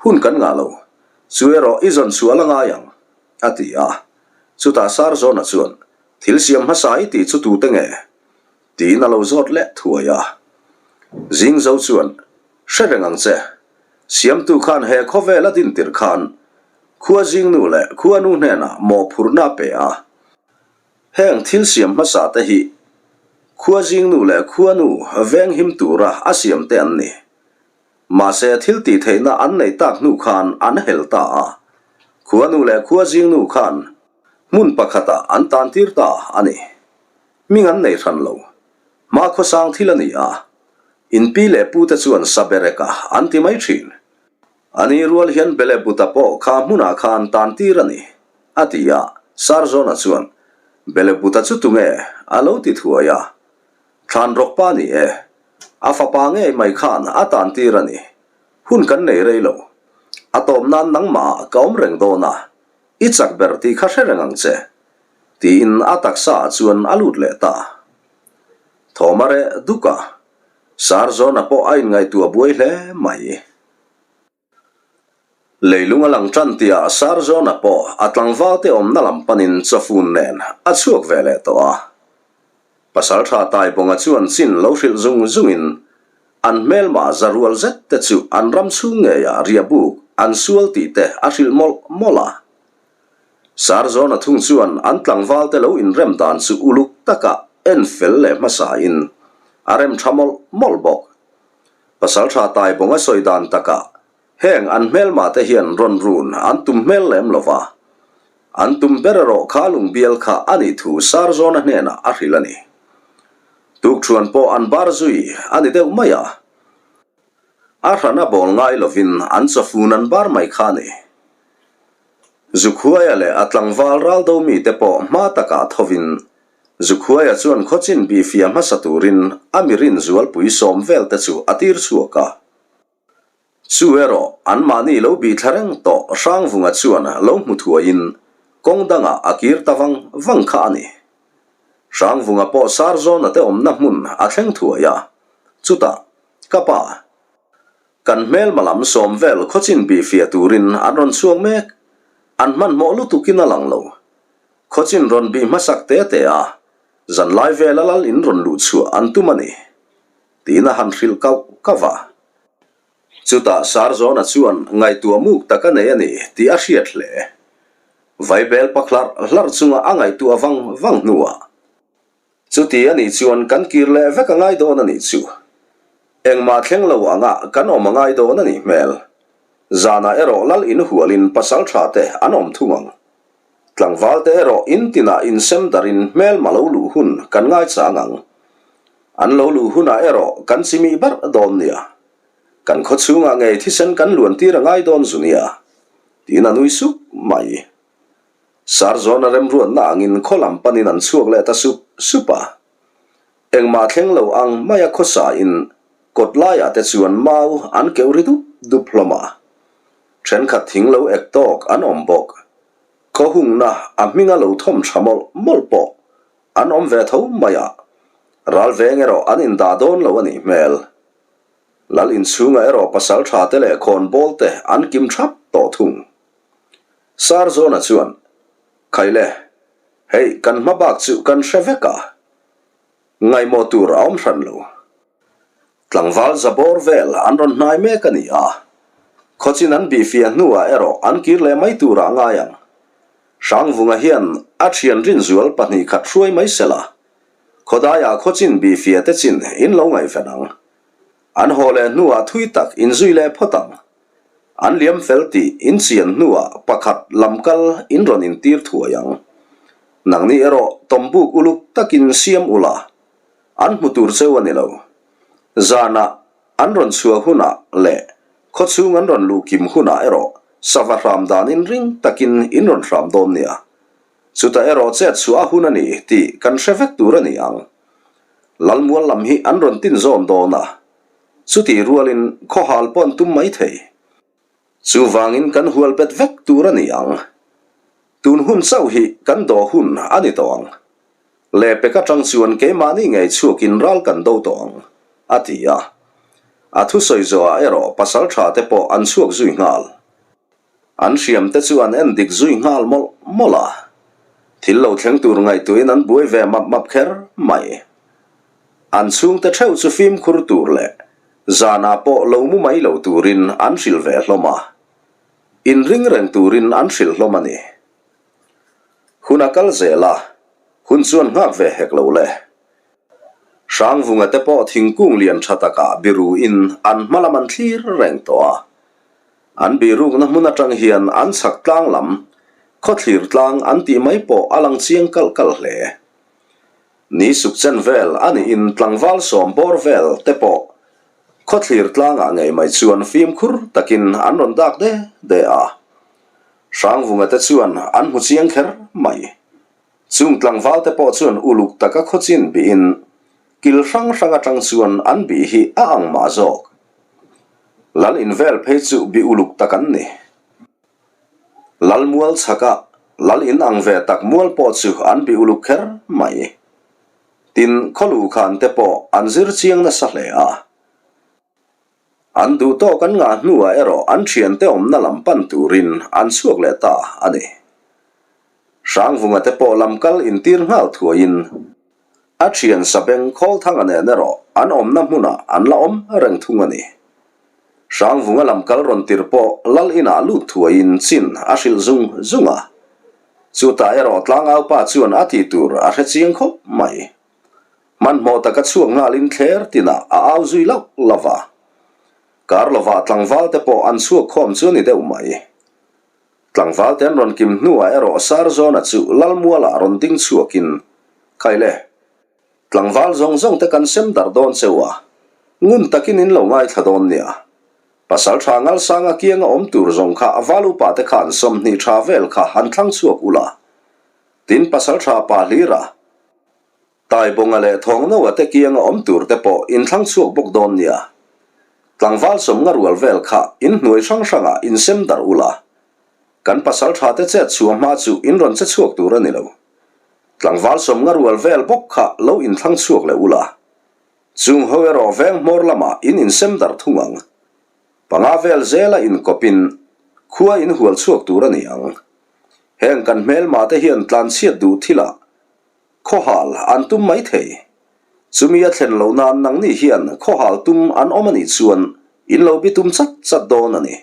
S1: Hun kan ngah lo. Chu erawh i zawn chhuah la ngai ang, a ti a. Chutah Sarzawna chuan, Thil siam hmasa i tih chu tute nge? Tiin a lo zawt leh thuai a. Zingzo chuan, Hre reng ang che. Siamtu khan he khawvel a dintir khan khua zingnu leh khua nu hnenah mawhphurhna a pe a. Heng thil siam hmasa te hi khua zingnu leh khua nu venghim tura a siam te an ni. Mahse thil tih theihna an neih tak hnu khan an hel ta a. Khua nu leh khua zingnu khan hmun pakhatah an tantir ta a ni. Hming an nei hran lo. Hma khawsang thil a ni a. In pi leh pu te chuan Sabereka an ti mai thin. A ni rual hian Belebuta pawh kha hmunah khan tan tir a ni, a ti a. Sarzawna chuan, Belebuta chu tunge? a lo ti thuai a. Thlan rawkpa ni e. A fapa ngei mai khan a tan tir a ni. Hun kan nei rei lo. A tawp nan nangmah ka awm reng dawn a. I chak ber tih kha hre reng ang che. Tiin a taksa ah chuan a lut leh ta. Thawm a reh duk a, Sarzawna pawh a inngaihtuah buai hle mai. Leilung a lang tan tihah Sarzawna pawh a tlangvalte awmna lam panin chawfun nen a chhuak ve leh tawh a. Pasaltha Taibawnga chuan chin lo hrilh zung zungin an hmelma za rual zet te chu an ram chhung ngeiah riahbuk an sual tih te a hrilh mawlh mawlh a. Sarzawna thung chuan an tlangvalte lo inrem dan chu uluk taka en fel leh hmasain a rem tha mawlh mawlh bawk. Pasaltha Taibawnga sawi dan takah heng an hmelma te hian rawn run an tum hmel lem lo va, an tum ber erawh kha lungbial kha a nih thu Sarzawna hnenah a hrilh a ni. Tukṭhuan pawh an bar zui a ni deuh mai a, a hrana bawl ngai lovin an chawfun an bar mai kha a ni. Zukhuaia leh a tlangval raldo mite pawh hma takah thovin Zukhuaia chuan khawchin bihfia hmasa turin a mi rinzualpui sawm velte chu a tir chhuak a. Chu erawh anmahni lo bih thla reng tawh Hrangvunga chuan lo hmu thuaiin kawng dangah a kir ta vang vang kha a ni. Hrangvunga pawh Sarzawna te awmna hmun a thleng thuai a, chutah, Ka pa, Kan hmelma lam sawm vel khawchin bihfiah turin an rawn chhuak mek. An hmanhmawh lutukin a lang lo. Khawchin rawn bih hmasak te te a, zanlai vela lal in rawn luh chhuah an tum a ni, tiin a han hrilh kauh kauh a. Chutah Sarzawna chuan ngaihtuah muk tak a nei a ni tih a hriat hle. Vaibel pak hlarh hlarh chunga a ngaihtuah vang vang hnuah, Chuti a nih chuan kan kir leh vek a ngai dawn a nih chu. Engmah thleng lo anga kan awm a ngai dawn a nih hmel. Zanah erawh lal in hualin pasal tha te an awm thung ang. Tlangval te erawh in tinah insem darin hmelma lo luh hun kan ngaichang ang. An lo luh hunah erawh kan chimih barh dawn nia. Kan khaw chhungah ngei thisen kan luan tir a ngai dawn zu nia. Tiin a nui sup mai. Sarzawna remruatna angin khaw lam panin an chhuak leh ta sup sup a. Engmah thleng lo ang maia khawsa in kawt laiah te chuan mau an keuh ri dup dup hlawm a. Thenkhat thing lo ek tawk an awm bawk. Khaw hungna a hminga lo thawm tha mawlh mawlh pawh an awm ve tho mai a. Ral veng erawh an indah dawn lo a nih hmel. Lal inchhungah erawh pasal tha te leh khawnbawl te an kim thap tawh thung. Sarzawna chuan, Khaile, hei kan hma bak chu kan hre vek a, ngaihmawh tur a awm hran lo. Tlangval zabawr vel an rawn hnai mek a ni a, khawchin an bihfiah hnuah erawh an kir leh mai turah ngai ang. Hrangvunga hian a thian rinzual pahnihkhat hruai mai sela, khawdaiah khawchin bihfiah te chin in lo ngaihven ang. An haw leh hnuah thui tak inzui leh phawt ang. An liam fel tih in chian hnuah pakhat lam kal in rawn intir thuai ang. Nangni erawh tawmbuk uluk takin siam ula, an hmu tur cheu a ni lo. Zanah an rawn chhuah hunah leh khawchhung an rawn luh kim hunah erawh sava hram danin ring takin in rawn hram dawn nia. Chutah erawh chet chhuah a hun a ni tih kan hre vek tur a ni ang. Lalmual lam hi an rawn tin zawn dawn a. Chutih rualin khawhal pawh an tum mai thei. Chuvangin kan hual bet vek tur a ni ang. Tun hun chauh hi kan dawh hun a ni tawh ang. Lehpek atang chuan keimahni ngei chhuakin ral kan do tawh ang, a ti a. A thusawi zawhah erawh pasal tha te pawh an chhuak zui nghal. An hriam te chu an en dik zui nghal mawlh mawlh a. Thil lo thleng tur ngaihtuahin an buai ve map map kher mai. An chhungte theuh chu fimkhur tur leh zanah pawh lo mu mai lo turin an hrilh ve hlawm a. Inring reng turin an hrilh hlawm a ni. Hun a kal zel a, hun chuan nghak ve hek lo le. Hrangvunga te pawh thingkung lian tha takah biruin an hma lam an thlir reng tawh a. An birukna hmun atang hian an chhak tlang lam, khawthlir tlang an tih mai pawh a lang chiang kalh kalh hle. Ni suk chen vel a niin tlangval sawm bawr vel te pawh khawthlir tlangah ngei mai chuan fimkhur takin an rawn dak de de a. Hrangvunga te chuan an hmu chiang kher mai. Chung tlangval te pawh chuan uluk taka khawchin bihin kil hrang hrang atang chuan an bih hi a ang mah zawk. Lal invel phei chu bih uluk tak an ni. Lal mual chhaka lal in ang ve tak mual pawh chu an bih uluk kher mai. Tin, khawluh khan te pawh an zir chiang nasa hle a. An duh tawk an ngah hnuah erawh an thiante awmna lam pan turin an chhuak leh ta a ni. Hrangvunga te pawh lam kal intir nghal thuaiin a thian Sabeng Khawlthanga nen erawh an awmna hmunah an la awm reng thung a ni. Hrangvunga lam kal rawn tir pawh lal inah lut thuaiin chin a hrilh zung zung a. Chutah erawh tlangaupa chuan a tih tur a hre chiang khawp mai. Hmanhmawh taka chhuak nghalin thler tinah a au zui lauh lauh va. Kar lovah tlangval te pawh an chhuak khawm chu a ni deuh mai. Tlangval te an rawn kim hnuah erawh Sarzawna chu Lalmualah rawn ding chhuakin, Khaile, tlangval zawng zawng te kan sem darh dawn cheu a, ngun takin in lo ngaithla dawn nia. Pasal tha Ngalsanga kianga awm tur zawng kha a val upa te khan 20 tha vel kha han thlang chhuak ula. Tin pasal tha pa hlira. Taibawnga leh Thawngnoa te kianga awm tur te pawh inthlang chhuak bawk dawn nia. Tlangval sawmnga rual vel kha in hnuai hrang hrangah insem darh ula. Kan pasal tha te chet chhuah hma chu in rawn che chhuak tur a ni lo. Tlangval sawmnga rual vel bawk kha lo inthlang chhuak leh ula. Chung ho erawh veng hmawr lamah in insem darh thung ang. Panga vel zela inkawpin khua in hual chhuak tur a ni ang. Heng kan hmelma te hian tlanchhiat duh thilah Khawhal an tum mai thei. Chumi a thlen loh nan nangni hian khawhal tum an awm a nih chuan in lo bi tum chat chat dawn a ni.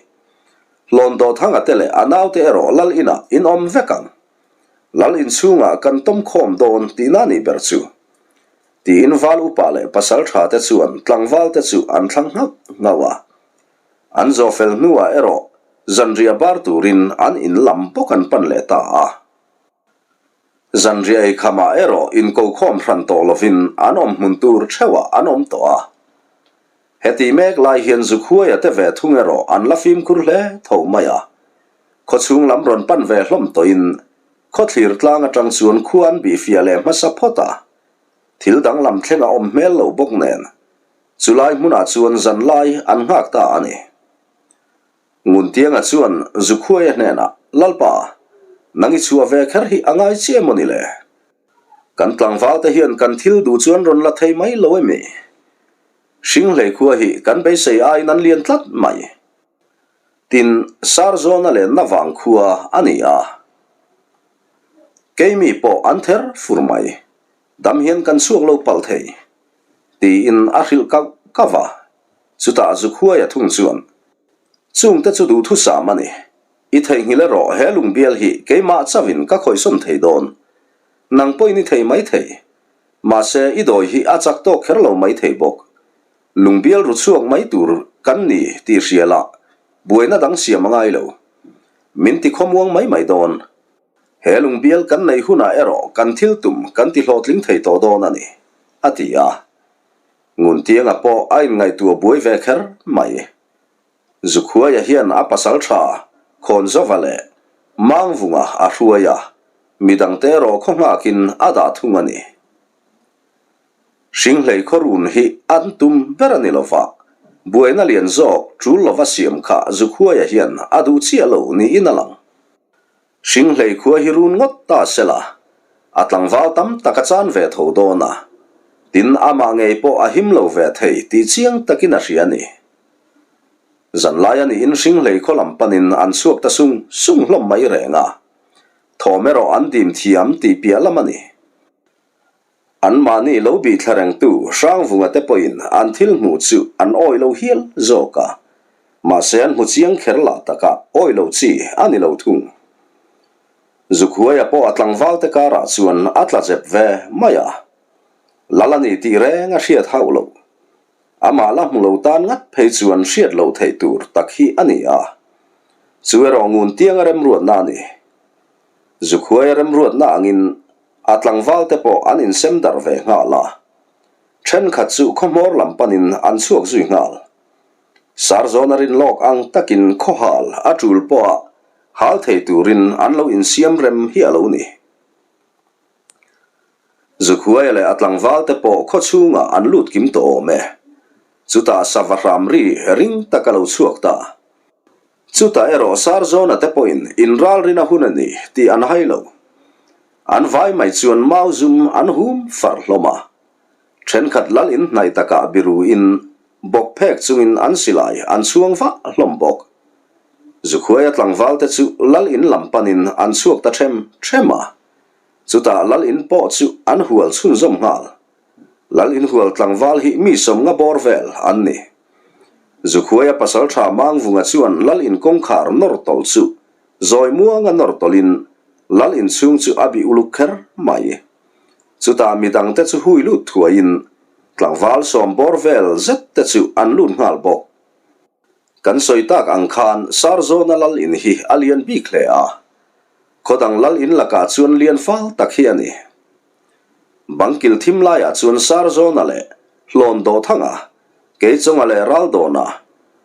S1: Hlawndawthanga te leh a naute erawh lal inah in awm vek ang. Lal inchhungah kan tawm khawm dawn tihna nih ber chu. Tiin val upa leh pasal tha te chuan tlangval te chu an thlang nghauh nghauh a. An zawh fel hnuah erawh zanriah bar turin an in lam bawk an pan leh ta a. Zanriah eikhamah erawh inkokhawm hran tawh lovin an awm hmun tur theuhah an awm tawh a. Heti mek lai hian Zukhuaia te ve thung erawh an la fimkhur hle tho mai a. Khawchhung lam rawn pan ve hlawm tawhin khawthlir tlang atang chuan khua an bihfiah leh hmasa phawt a. Thil danglam thleng a awm hmel lo bawk nen chulai hmunah chuan zan lai an nghak ta a ni. Nguntianga chuan Zukhuaia hnenah, Lalpa, nang i chhuah ve kher hi a ngai chiah emaw ni le? Kan tlangval te hian kan thil duh chuan rawn la thei mai lo emi? Hringhlei khua hi kan beisei aiin an lian tlat mai. Tin, Sarzawna lenna vang khua a ni a. Keimi pawh an ther fur mai. Dam hian kan chhuak lo palh thei. Tiin a hrilh kauh kauh a. Chutah Zukhuaia thung chuan, Chungte chu duhthusam a ni. I theihnghilh erawh he lungbial hi keimah chauhin ka khawihsawn thei dawn. Nang pawhin i thei mai thei. Mahse, i dawi hi a chak tawk kher lo mai thei bawk. Lungbial ru chhuak mai tur kan ni tih hria la, buaina dang siam a ngai lo. Min ti khawmuang mai mai dawn. He lungbial kan neih hunah erawh kan thil tum kan ti hlawhtling thei tawh dawn a ni, a ti a. Nguntianga pawh a inngaihtuah buai ve kher mai. Zukhuaia hian a pasal tha Khawnzova leh Mangvunga a hruai a, midangte erawh khaw nghakin a dah thung a ni. Hringhlei khawrun hi an tum ber a ni lova, buaina lian zawk tul lova siam kha Zukhuaia hian a duh chiah lo niin a lang. Hringhlei khua hi run ngawt ta se la, a tlangval tam tak a chan ve tho dawn a, tin amah ngei pawh a him lo ve thei tih chiang takin a hria a ni. Zanlai a niin Hringhlei khaw lam panin an chhuak ta sung sung hlawm mai reng a, thawm erawh an dim thiam tih piah lam a ni. Anmahni lo bih thla rengtu Hrangvunga te pawhin an thil hmuh chu an awih lo hial zawk a, mahse an hmu chiang kher lah taka awih lo chi a ni lo thung. Zukhuaia pawh a tlangval te karah chuan a tla zep ve mai a, Lal a ni tih reng a hriat hauh lo. Amah la hmu lo tan ngat phei chuan hriat loh theih tur tak hi a ni a, chu erawh ngun tianga remruatna a ni. Zukhuaia remruatna angin A tlangval te pawh an insem darh ve nghal a, thenkhat chu khawhmawr lam panin an chhuak zui nghal. Sarzawna rin lawk ang takin khawhal a tul pawha hal thei turin an lo insiam rem hi a lo ni. Zukhuaia leh a tlangval te pawh khaw chhungah an lut kim tawh awm e. Chutah sava hram ri ring tak a lo chhuak ta. Chutah erawh Sarzawna te pawhin inralrin a hun a ni tih an hai lo. An vai mai chuan mau zum an hum far hlawm a. Thenkhat lal in hnaih takah biruin bawk phek chungin an silai an chhuang vah hlawm bawk. Zukhuaia tlangval te chu lal in lam panin an chhuak ta them them a. Chutah lal in pawh chu an hual chhunzawm nghal. Lal inhual tlangval hi mi sawmnga bawr vel an ni. Zukhuaia pasaltha Mangvunga chuan Lal in kawngkhar nawr tawlh chu zawi muanga nawr tawlhin Lal in chhung chu a bih uluk kher mai. Chutah midangte chu hui lut thuaiin tlangval sawm bawr vel zet te chu an lut nghal bawk. Kan sawi tak ang khan Sarzawna Lal in hi a lian bik hle a, khawdang Lal in lakah chuan lian fal tak hi a ni. Bangkil thim laiah chuan Sarzawna leh Hlawn Dawthanga, Keichawnga leh Raldawna,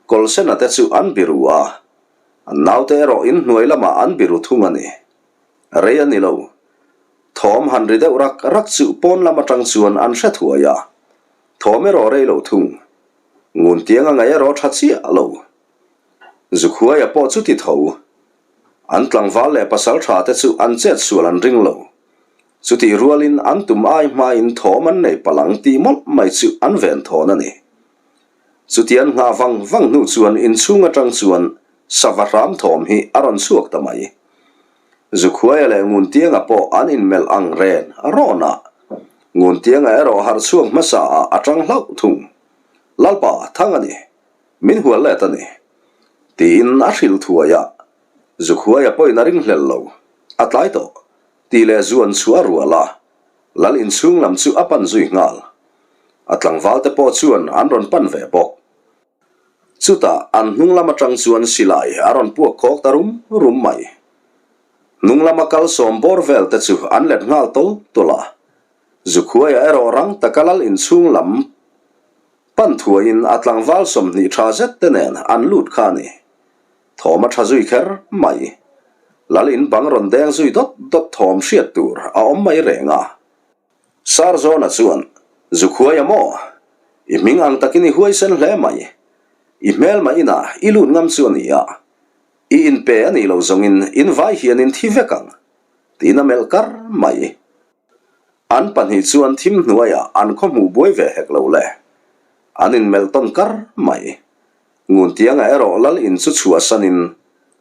S1: Kawlsena te chu an biru a, an naute erawh in hnuai lamah an biru thung a ni. Rei a ni lo. Thawm han ri deuh rak rak chu pawn lam atang chuan an hre thuai a, thawm erawh rei lo thung. Nguntiang a ngaih erawh tha chiah lo. Zukhuaia pawh chu ti tho. An tlangval leh pasaltha te chu an chet sual an ring lo. Chutih rualin an tum ai hmain thawm an nei palh ang tih mawlh mai chu an ven thawn a ni. Chuti an nghah vang vang hnu chuan inchhung atang chuan sava hram thawm hi a rawn chhuak ta mai. Zukhuaia leh Nguntianga pawh an inmelh ang ren rawn a, Nguntianga erawh harh chhuak hmasa ah a tang hlauh thung. Lalpa, thang a ni. Min hual let a ni. Tiin a hrilh thuai a, Zukhuaia pawhin a ringhlel lo, a tlai tawh, tih leh zuan chu a rual a, Lal inchhung lam chu a pan zui nghal. A tlangval te pawh chuan an rawn pan ve bawk. Chutah an hnung lam atang chuan silai a rawn puak khawk ta rum rum mai. Hnung lama kal sawm bawr vel te chu an let nghal tawl tawl a. Zukhuaia erawh rang taka lal inchhung lam pan thuaiin a tlangval 20 tha zet te nen an lut kha a ni. Thawm a tha zui kher mai. Lal in bang rawn deng zui dawt dawt thawm hriat tur a awm mai reng a. Sarzawna chuan, Zukhuaia maw? I hming ang takin i huaisen hle mai. I hmelma inah i lut ngam chu a ni a. I inpe a nih loh zawngin in vai hian in thi vek ang, tiin a melh kar mai. An pahnih chuan thim hnuaiah an khaw hmuh buai ve hek lo le. An inmelh tawn kar mai. Nguntianga erawh lal in chu chhuahsanin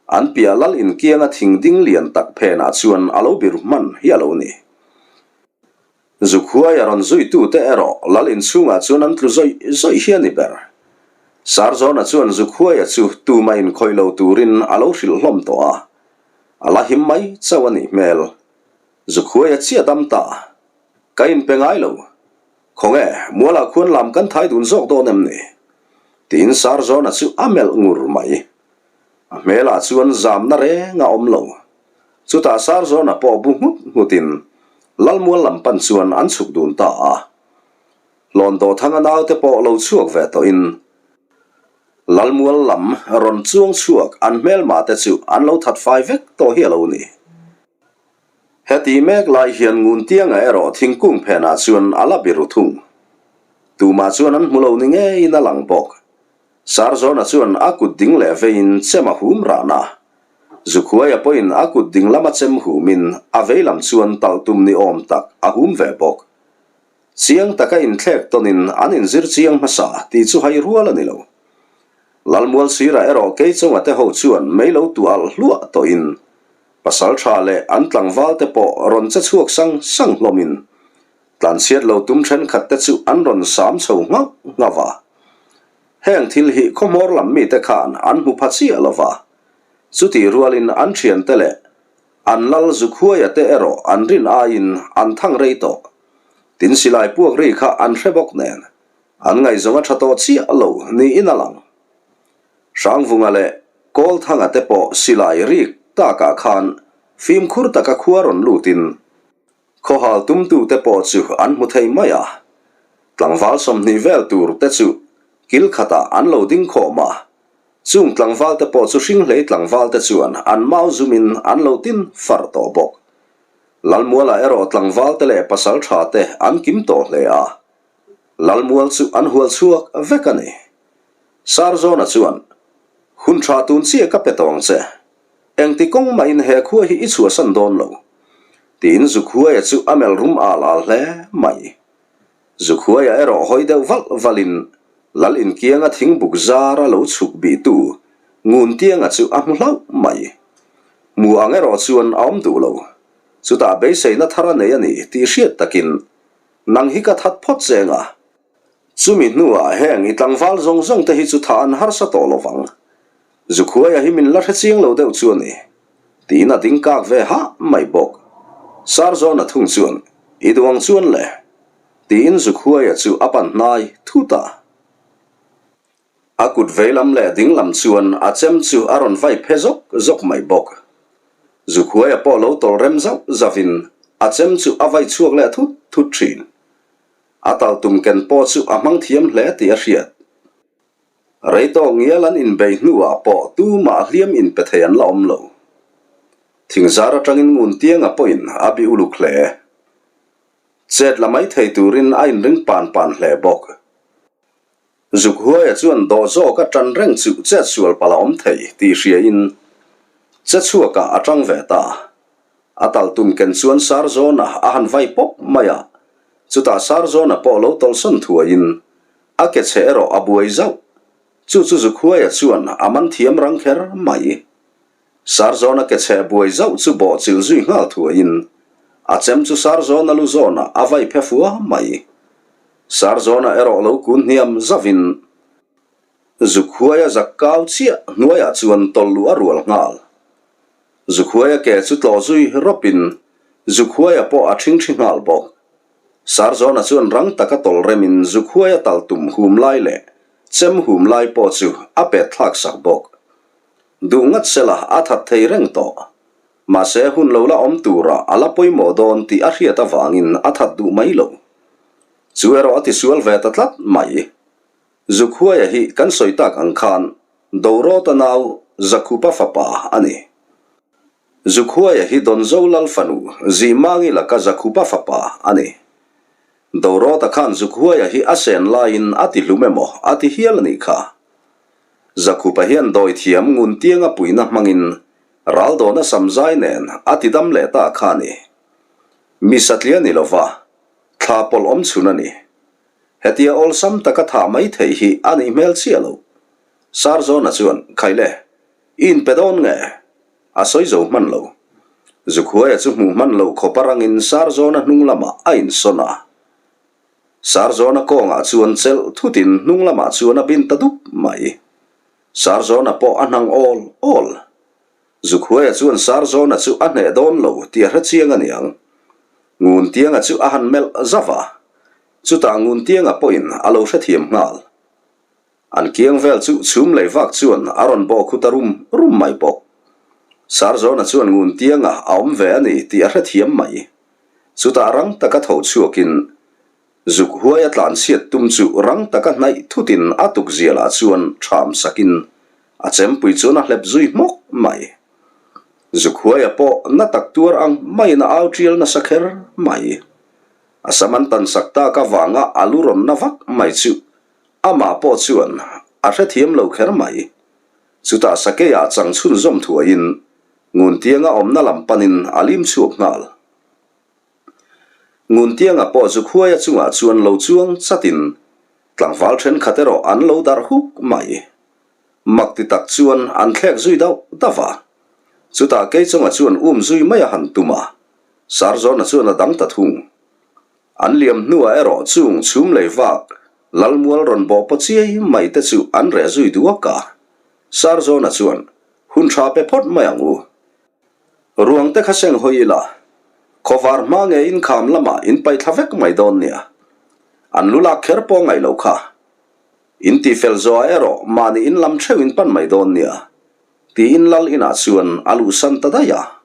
S1: an piah lal in kianga thing ding lian tak phenah chuan a lo bir hman hi a lo ni. Zukhuaia rawn zuitute erawh lal in chhungah chuan an tlu zawih zawih hi a ni ber. Sarzawna chuan Zukhuaia chu tumah inkhawih lo turin a lo hrilh hlawm tawh a, a la him mai chauh a nih hmel. Zukhuaia chiah dam ta. Ka inpe ngai lo. Khawnge, mualah khuan lam kan thai dun zawk dawn em ni? Tiin Sarzawna chu a melh ngur mai. A hmelah chuan zamna reng a awm lo. Chutah Sarzawna pawh bu nghut nghutin Lalmual lam pan chuan an chhuk dun ta a. Hlawn Dawthanga naute pawh lo chhuak ve tawhin Lalmual lam rawn chuang chhuak an hmelma te chu an lo that fai vek tawh hi a lo ni. Heti mek lai hian Nguntianga erawh thingkung phenah chuan a la biru thung. Tumah chuan an hmu lo ni ngeiin a lang bawk. Sarzawna chuan a kut ding leh veiin chem a hum ran a. Zukhuaia pawhin a kut ding lama chem humin a vei lam chuan talh tum ni awm tak a hum ve bawk. Chiang taka inthlek tawnin an inzir chiang hmasa tih chu hai rual a ni lo. Lalmual sirah erawh Keichunga te ho chuan mei lo tuah alh hluah tawhin Pasal tha leh an tlangval te pawh rawn che chhuak sang sang hlawmin tlanchhiat lo tum thenkhat te chu an rawn sam chho nghauh nghauh a. Heng thil hi khawhmawr lam mite khan an hmu pha chiah lo va, chutih rualin an thiante leh an lal Zukhuaia te erawh an rin aiin an thang rei tawh. Tin silai puak ri kha an hre bawk nen an ngaihzawng a tha tawh chiah lo niin a lang. Hrangvunga leh Kawlthanga te pawh silai rik takah khan fimkhur taka khua rawn lutin khawhal tumtute pawh chu an hmu thei mai a. Tlangval 20 vel tur te chu kil khatah an lo ding khawm a, chung tlangval te pawh chu hringhlei tlangval te chuan an mau zumin an lo tin far tawh bawk. Lalmuala erawh tlangval te leh pasaltha te an kim tawh hle a, Lalmual chu an hual chhuak vek a ni. Sarzawna chuan, Hun tha tun chiah ka pe tawh ang che. Engti kawng mahin he khua hi i chhuahsan dawn lo. Tiin Zukhuaia chu a melh rum al al hle mai. Zukhuaia erawh hawi deuh valh valhin Lal inkianga thingbuk zara lo chhuk bihtu Nguntianga chu a hmu hlauh mai. Hmu ang erawh chuan a awm duh lo. Chutah beiseina thar a nei a ni tih hriat takin, Nang hi ka that phawt cheng a. Chumi hnuah heng i tlangval zawng zawng te hi chu thah an harsa tawh lo vang. Zukhuaia hi min la hre chiang lo deuh chu a ni. Tiin a ding kak ve hah mai bawk. Sarzawna thung chuan, I duh ang chuan le. Tiin Zukhuaia chu a pan hnai thut a. A kut veilam leh dinglam chuan a chem chu a rawn vai phe zawk zawk mai bawk. Zukhuaia pawh lo tawlh rem zauh zauhin a chem chu a vai chhuak leh thut thut thin. A tal tum ken pawh chu a hmang thiam hle tih a hriat. Rei tawk ngial an inbei hnuah pawh tumah hliam inpe thei an la awm lo. Thingzar atangin Nguntianga pawhin a bi uluk hle. Chet la mai thei turin a inring pan pan hle bawk. Zukhuaia chuan dawh zawk a tan reng chu chet sual palh a awm thei tih hriain che chhuakah a tang ve ta. A tal tum ken chuan Sarzawna a han vai pawp mai a, chutah Sarzawna pawh lo tawlhsawn thuaiin a ke chhe erawh a buai zauh. Chu chu Zukhuaia chuan a man thiam rang kher mai. Sarzawna ke chhe buai zauh chu bawh chilh zui nghal thuaiin a chem chu Sarzawna lu zawnah a vai phe fua mai. Sarzawna erawh lo kun hniam zauhin. Zukhuaia zak kau chiah hnuaiah chuan tawlh luh a rual nghal. Zukhuaia ke chu tlawh zui rawpin Zukhuaia pawh a ṭhingṭhi nghal bawk. Sarzawna chuan rang taka tawlh remin Zukhuaia tal tum hum lai leh chem hum lai pawh chu a pet thlak sak bawk. Duh ngat sela a that thei reng tawh. Mahse hun lo la awm turah a la pawimawh dawn tih a hriat avangin a that duh mai lo. Chu erawh a tisual ve ta tlat mai. Zukhuaia hi kan sawi tak ang khan Dorawta nau Zakhupa fapa a ni. Zukhuaia hi Donzo Lal fanu Zihmangi laka Zakhupa fapa a ni. Dorawta khan Zukhuaia hi a sen laiin a ti hlum emaw a ti hial a nih kha. Zakhupa hian dawithiam ngun tianga puihna hmangin Raldawna samzai nen a ti dam leh ta kha a ni. Mi satliah ni lova thla pawlh awm chhun a ni. Hetia awlsam taka thah mai theih hi a nih hmel chiah lo. Sarzawna chuan, Khaile, i inpe dawn nge? A sawi zo hman lo. Zukhuaia chu hmuh hman lo khawp a rangin Sarzawna hnung lamah a insawn a. Sarzawna kawngah chuan chelh thutin hnung lamah chuan a bin ta dup mai. Sarzawna pawh a hnang awl awl. Zukhuaia chuan Sarzawna chu a hneh dawn lo tih a hre chiang a niang. Nguntianga chu a han melh zauh a, chutah Nguntianga pawhin a lo hrethiam nghal. An kiang vel chu chhum lei vak chuan a rawn bawh khu ta rum rum mai bawk. Sarzawna chuan Nguntianga a awm ve a ni tih a hrethiam mai. Chutah rang taka tho chhuakin Zuk huai a tlanchhiat tum chu rang taka hnaih thutin a tukzialah chuan ṭham sakin a chempui chuan a hlep zui hmawk mai. Zuk huaia pawh na tak tuar ang maiin a au ṭial nasa kher mai. A sam an tan sak tak avanga a lu rawn na vak mai chu amah pawh chuan a hrethiam lo kher mai. Chutah sakeiah chang chhunzawm thuaiin Nguntianga awmna lam panin a lim chhuak nghal. Nguntianga pawh chu khuaia chungah chuan lo chuang chatin tlangval thenkhat erawh an lo darh huk mai. Mak ti tak chuan an thlek zui dauh dauh a. Chutah Keichawnga chuan um zui mai a han tum a, Sarzawna chuan a dang ta thung. An liam hnuah erawh chung chhum lei vak Lalmual rawn bawh paw chiai mai te chu an reh zui duak a. Sarzawna chuan, Hun tha pe phawt mai ang u. Ruang te kha seng hawi ila, khawvar hma nge inkham lamah in paih thla vek mai dawn nia. An lu lak kher pawh ngaih lo kha. In tih fel zawhah erawh mahni in lam theuh in pan mai dawn nia, tiin lal inah chuan a luhsan ta daih a.